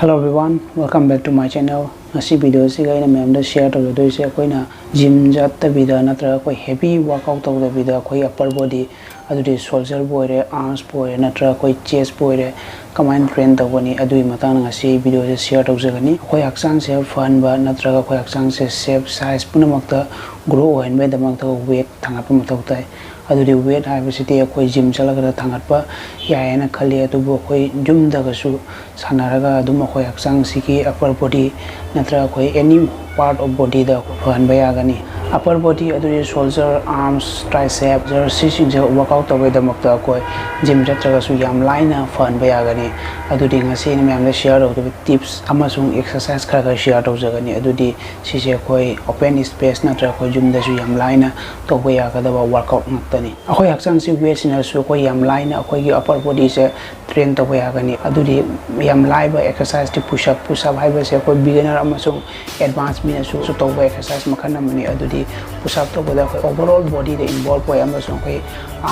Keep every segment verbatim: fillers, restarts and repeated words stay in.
Hello everyone, welcome back to my channel. ꯉꯁꯤ video ꯑꯁꯤꯒ ꯑꯩꯅ ꯃꯌꯥꯝꯗ share ꯇꯧꯖꯗꯣꯏꯁꯦ, ꯑꯩꯈꯣꯏꯅ gym ꯆꯠꯇꯕꯤꯗ ꯅꯠꯇ꯭ꯔꯒ ꯑꯩꯈꯣꯏ heavy workout ꯇꯧꯗꯕꯤꯗ ꯑꯩꯈꯣꯏ upper body, ꯑꯗꯨꯗꯤ shoulderꯕꯨ ꯑꯣꯏꯔꯦ, armsꯄꯨ ꯑꯣꯏꯔꯦ, ꯅꯠꯇ꯭ꯔꯒ ꯑꯩꯈꯣꯏ chestꯄꯨ ꯑꯣꯏꯔꯦ, ꯀꯃꯥꯏꯅ train ꯇꯧꯒꯅꯤ, ꯑꯗꯨꯒꯤ ꯃꯇꯥꯡꯗ ꯉꯁꯤ video ꯑꯁꯤ share ꯇꯧꯖꯒꯅꯤ꯫ ꯑꯩꯈꯣꯏ ꯍꯛꯆꯥꯡꯁꯦ ꯐꯍꯟꯕ ꯅꯠꯇ꯭ꯔꯒ ꯑꯩꯈꯣꯏ ꯍꯛꯆꯥꯡꯁꯦ shape, size ꯄꯨꯝꯅꯃꯛꯇ grow ꯑꯣꯏꯍꯟꯕꯒꯤꯗꯃꯛꯇ weight ꯊꯥꯡꯒꯠꯄ ꯃꯊꯧ ꯇꯥꯏ꯫ ꯑꯗꯨꯗꯤ weight ꯍꯥꯏꯕꯁꯤꯗꯤ ꯑꯩꯈꯣꯏ gym ꯆꯠꯂꯒꯗ ꯊꯥꯡꯒꯠꯄ ꯌꯥꯏ ꯍꯥꯏꯅ ꯈꯜꯂꯤ, ꯑꯗꯨꯕꯨ ꯑꯩꯈꯣꯏ ꯌꯨꯝꯗꯒꯁꯨ ꯁꯥꯟꯅꯔꯒ ꯑꯗꯨꯝ ꯑꯩꯈꯣꯏ ꯍꯛꯆꯥꯡꯁꯤꯒꯤ upper body ꯅꯠꯇ꯭ꯔꯒ ꯑꯩꯈꯣꯏ any part of bodyꯗ ꯐꯍꯟꯕ ꯌꯥꯒꯅꯤ꯫ Upper body ꯑꯗꯨꯗꯤ shoulder, arms, tricep, ꯁꯤꯁꯤꯡꯁꯦ workout ꯇꯧꯕꯒꯤꯗꯃꯛꯇ ꯑꯩꯈꯣꯏ gym ꯆꯠꯇ꯭ꯔꯒꯁꯨ ꯌꯥꯝ ꯂꯥꯏꯅ ꯐꯍꯟꯕ ꯌꯥꯒꯅꯤ꯫ ꯑꯗꯨꯗꯤ ꯉꯁꯤ ꯑꯩꯅ ꯃꯌꯥꯝꯗ share ꯇꯧꯗꯣꯏꯕ tips ꯑꯃꯁꯨꯡ exercise ꯈꯔ ꯈꯔ share ꯇꯧꯖꯒꯅꯤ꯫ ꯑꯗꯨꯗꯤ ꯁꯤꯁꯦ ꯑꯩꯈꯣꯏ open space ꯅꯠꯇ꯭ꯔꯒ ꯑꯩꯈꯣꯏ ꯌꯨꯝꯗꯁꯨ ꯌꯥꯝ ꯂꯥꯏꯅ ꯇꯧꯕ ꯌꯥꯒꯗꯕ workout ꯉꯥꯛꯇꯅꯤ꯫ ꯑꯩꯈꯣꯏ ꯍꯛꯆꯥꯡꯁꯤ weight ꯁꯤꯅꯁꯨ ꯑꯩꯈꯣꯏ ꯌꯥꯝ ꯂꯥꯏꯅ ꯑꯩꯈꯣꯏꯒꯤ upper bodyꯁꯦ train ꯇꯧꯕ ꯌꯥꯒꯅꯤ꯫ ꯑꯗꯨꯗꯤ ꯌꯥꯝ ꯂꯥꯏꯕ exerciseꯇꯤ push up꯫ Push up ꯍꯥꯏꯕꯁꯦ ꯑꯩꯈꯣꯏ beginner ꯑꯃꯁꯨꯡ advance ꯃꯤꯅꯁꯨ ꯇꯧꯕ exercise ꯃꯈꯜ ꯑꯃꯅꯤ꯫ ꯑꯗꯨꯗꯤ push up ꯇꯧꯕꯗ ꯑꯩꯈꯣꯏ overall bodyꯗ involve ꯑꯣꯏ ꯑꯃꯁꯨꯡ ꯑꯩꯈꯣꯏ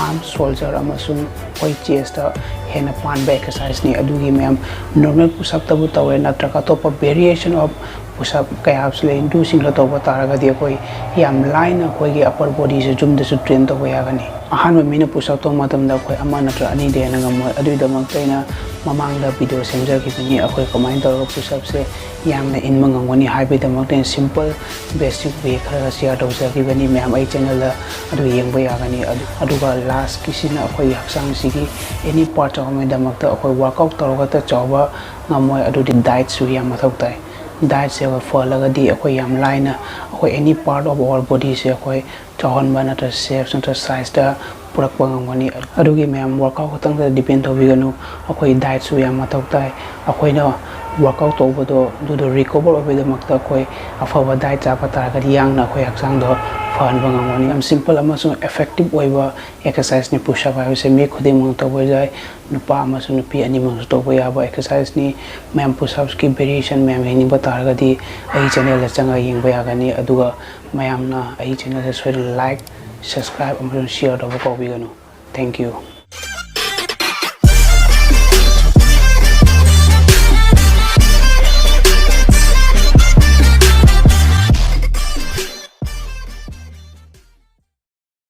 arm, shoulder ꯑꯃꯁꯨꯡ ꯑꯩꯈꯣꯏ chestꯇ ꯍꯦꯟꯅ ꯄꯥꯟꯕ exerciseꯅꯤ꯫ ꯑꯗꯨꯒꯤ ꯃꯌꯥꯝ normal push upꯇꯕꯨ ꯇꯧꯔꯦ ꯅꯠꯇ꯭ꯔꯒ ꯑꯇꯣꯞꯄ variation of push up ꯀꯌꯥꯁꯨ ꯂꯩ꯫ ꯑꯗꯨꯁꯤꯡꯗꯣ ꯇꯧꯕ ꯇꯥꯔꯒꯗꯤ ꯑꯩꯈꯣꯏ ꯌꯥꯝ ꯂꯥꯏꯅ ꯑꯩꯈꯣꯏꯒꯤ upper bodyꯁꯦ ꯌꯨꯝꯗꯁꯨ train ꯇꯧꯕ ꯌꯥꯒꯅꯤ꯫ ꯑꯍꯥꯟꯕ ꯃꯤꯅ push up ꯇꯧꯕ ꯃꯇꯝꯗ ꯑꯩꯈꯣꯏ ꯑꯃ ꯅꯠꯇ꯭ꯔ ꯑꯅꯤꯗꯩ ꯍꯦꯟꯅ ꯉꯝꯃꯣꯏ꯫ ꯑꯗꯨꯒꯤꯗꯃꯛꯇ ꯑꯩꯅ ꯃꯃꯥꯡꯗ video ꯁꯦꯝꯖꯈꯤꯕꯅꯤ꯫ ꯑꯩꯈꯣꯏ ꯀꯃꯥꯏꯅ ꯇꯧꯔꯒ push upꯁꯦ ꯌꯥꯝꯅ ꯏꯟꯕ ꯉꯝꯒꯅꯤ ꯍꯥꯏꯕꯒꯤꯗꯃꯛꯇ ꯑꯩꯅ simple basic way ꯈꯔ share ꯇꯧꯖꯈꯤꯕꯅꯤ꯫ ꯃꯌꯥꯝ ꯑꯩ channelꯗ ꯑꯗꯨ ꯌꯦꯡꯕ ꯌꯥꯒꯅꯤ꯫ ꯑꯗꯨ-, ꯑꯗꯨꯒ lastꯀꯤꯁꯤꯅ ꯑꯩꯈꯣꯏꯒꯤ ꯍꯛꯆꯥꯡꯁꯤꯒꯤ any part ꯆꯥꯎꯅꯕꯒꯤꯗꯃꯛꯇ ꯑꯩꯈꯣꯏ workout ꯇꯧꯔꯒꯇ ꯆꯥꯎꯕ ꯉꯝꯃꯣꯏ꯫ ꯑꯗꯨꯗꯤ dietꯁꯨ ꯌꯥꯝ ꯃꯊꯧ ꯇꯥꯏ꯫ Dietꯁꯦ ꯑꯩꯈꯣꯏ ꯐꯍꯜꯂꯒꯗꯤ ꯑꯩꯈꯣꯏ ꯌꯥꯝ ꯂꯥꯏꯅ ꯑꯩꯈꯣꯏ any part of our bodyꯁꯦ ꯑꯩꯈꯣꯏ ꯆꯥꯎꯍꯟꯕ ꯅꯠꯇ꯭ꯔ shapes ꯅꯠꯇ꯭ꯔ sizeꯇ ꯄꯨꯔꯛꯄ ꯉꯝꯒꯅꯤ꯫ ꯑꯗꯨꯒꯤ ꯃꯌꯥꯝ workout ꯈꯛꯇꯪꯗ depend ꯇꯧꯕꯤꯒꯅꯨ, ꯑꯩꯈꯣꯏ dietꯁꯨ ꯌꯥꯝ ꯃꯊꯧ ꯇꯥꯏ꯫ ꯑꯩꯈꯣꯏꯅ workout ꯇꯧꯕꯗꯣ ꯑꯗꯨꯗꯣ recover ꯑꯣꯏꯕꯒꯤꯗꯃꯛꯇ ꯑꯩꯈꯣꯏ ꯑꯐꯕ diet ꯆꯥꯕ ꯇꯥꯔꯒꯗꯤ ꯌꯥꯡꯅ ꯑꯩꯈꯣꯏ ꯍꯛꯆꯥꯡꯗꯣ ꯐꯍꯟꯕ ꯉꯝꯒꯅꯤ꯫ ꯌꯥꯝ simple ꯑꯃꯁꯨꯡ effective ꯑꯣꯏꯕ exerciseꯅꯤ push up ꯍꯥꯏꯕꯁꯦ꯫ ꯃꯤ ꯈꯨꯗꯤꯡꯃꯛꯅ ꯇꯧꯕ ꯌꯥꯏ, ꯅꯨꯄꯥ ꯑꯃꯁꯨꯡ ꯅꯨꯄꯤ ꯑꯅꯤꯃꯛꯅꯁꯨ ꯇꯧꯕ ꯌꯥꯕ exerciseꯅꯤ꯫ ꯃꯌꯥꯝ push upꯀꯤ variation ꯃꯌꯥꯝ ꯌꯦꯡꯅꯤꯡꯕ ꯇꯥꯔꯒꯗꯤ ꯑꯩ channelꯗ ꯆꯪꯉꯒ ꯌꯦꯡꯕ ꯌꯥꯒꯅꯤ꯫ ꯑꯗꯨꯒ ꯃꯌꯥꯝꯅ ꯑꯩ channelꯁꯦ ꯁꯣꯏꯗꯅ like, subscribe ꯑꯃꯁꯨꯡ share ꯇꯧꯕ ꯀꯥꯎꯕꯤꯒꯅꯨ꯫ Thank you꯫